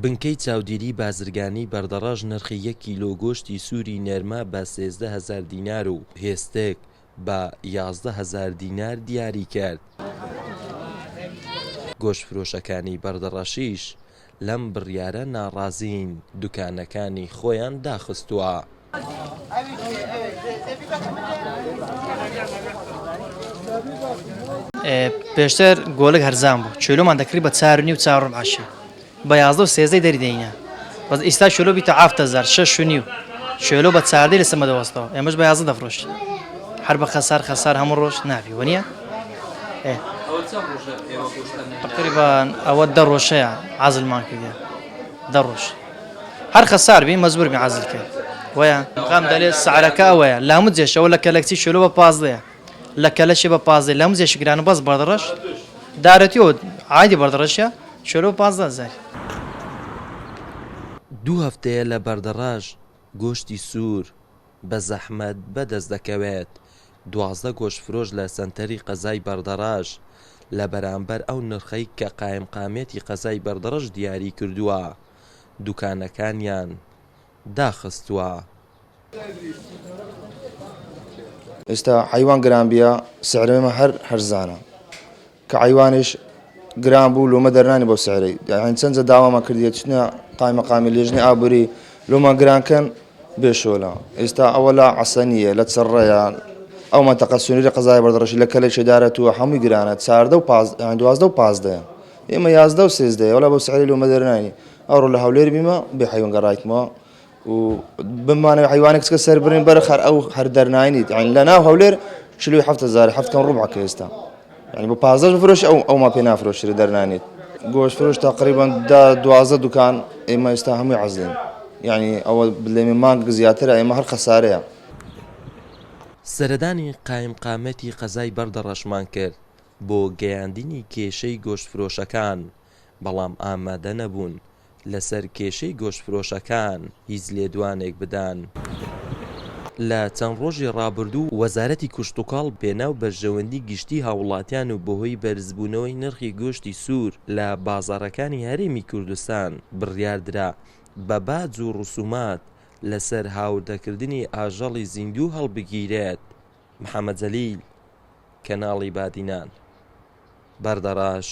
بنکەی چاودێری بازرگانی بەردەڕەش نرخی یەک کیلۆ گۆشتی سووری نێرمە بە 13 هەزار دینار و هێستک بە 11 هەزار دینار دیاری کرد. گۆشتفرۆشەکانی بەردەڕەشیش لەم بڕیارە ناڕازین، دوکانەکانی خۆیان داخستووە. پێشتر گۆلک هەرزان بوو چێلۆمان دەکڕی بە چار و نیو چار ڕبع عەشر بە 11 و سێزدەی دەری دەینا بەس ئیستا چێلۆ بیتە حەفت هەزار شەش و نیو چێلۆ بە چاردەی لەسەر مەدەوەستەوە ئێمەش بە 11 دەفرۆشین هەر بە خەسار خەسار هەموو ڕۆژ نابی وەنیە ئێ تقریبا ئەوە دە ڕۆژەیە عەزلمان کردیە دە ڕۆژ هەر خەسار بی مەجبور بی عەزل کەی وەیە قام دەلێ سعرەکە ئەوەیە لامو جێشەوە لە کەلەکچی چێلۆ بە پازدەیە لە کەلەشێ بە پازدەی لەم جێش گرانە بەس بەردەڕەش دارەتیەوە عادی بەردەڕەشە چێلۆ 15 هەزار. دوو هەفتەیە لە بەردەڕەش گۆشتی سوور بە زەحمەت بەدەست دەکەوێت، 12 گۆشتفرۆش لە سەنتەری قەزای بەردەڕەش لە بەرامبەر ئەو نرخەی کە قایمقامیەتی قەزای بەردەڕەش دیاری کردووە دوکانەکانیان داخستووە. ئێستا حەیوان گران بیە سعر ئێمە هەر هەرزانە کە عەیوانیش گران بوو لۆمە دەرنانی بەو سعرەی یانی چەند جە داوامان کردیە چنە قایمەقامی لێژنەی ئابووری لۆمان گران کەن بێ شۆلە ئێستا ئەوە لە عەسەنیە لە چڕەیە ئەو مەنتەقە سنووری قەزای بەردەڕەشی لە کەلەکێ دارەتووە هەمووی گرانە چاردە و پاز یانی دوازدە و پازدەیە ئێمە یازدە و سێزدەیە وەلا بەو سعرەی لۆمە دەرنانی ئەوڕۆ لە هەولێر بیمە بێ حەیوان گەڕایتمەوە و بمانەوێ حەیوانێک چکە سەر برین بەرخ هەر ئەو هەر دەرناینیت یعنی لە ناو هەولێر چلوی هەفت هەزار هەفت کەم ڕوبعەکە ئێستا یعنی بۆ پازدەش بفرۆشی ئەو ئەوما پێ نافرۆشرێ دەرنانیت گۆشت فرۆش تقریبا دا دوازدە دوکان ئێمە ئێستا هەمووی عەزلین یعنی ئەوە بلێمێ مانگ زیاترە ئێمە هەر خەسارەیە. سەردانی قایمقامەتی قەزای بەردەڕەشمان کرد بۆ گەیاندنی کێشەی گۆشتفرۆشەکان، بەڵام ئامادە نەبوون لەسەر کێشەی گۆشتفرۆشەکان هیچ لێدوانێک بدەن. لە چەند ڕۆژی ڕابردوو وەزارەتی کشتوکاڵ پێناو بەرژەوەندی گشتی هاوڵاتیان و بەهۆی بەرزبوونەوەی نرخی گۆشتی سوور لە بازاڕەکانی هەرێمی کوردستان بڕیاردرا بە باج و ڕسومات لەسەر هاوردەکردنی ئاژەڵی زیندوو هەڵبگیرێت. محەمەد جەلیل، کەناڵی بادینان، بەردەڕەش.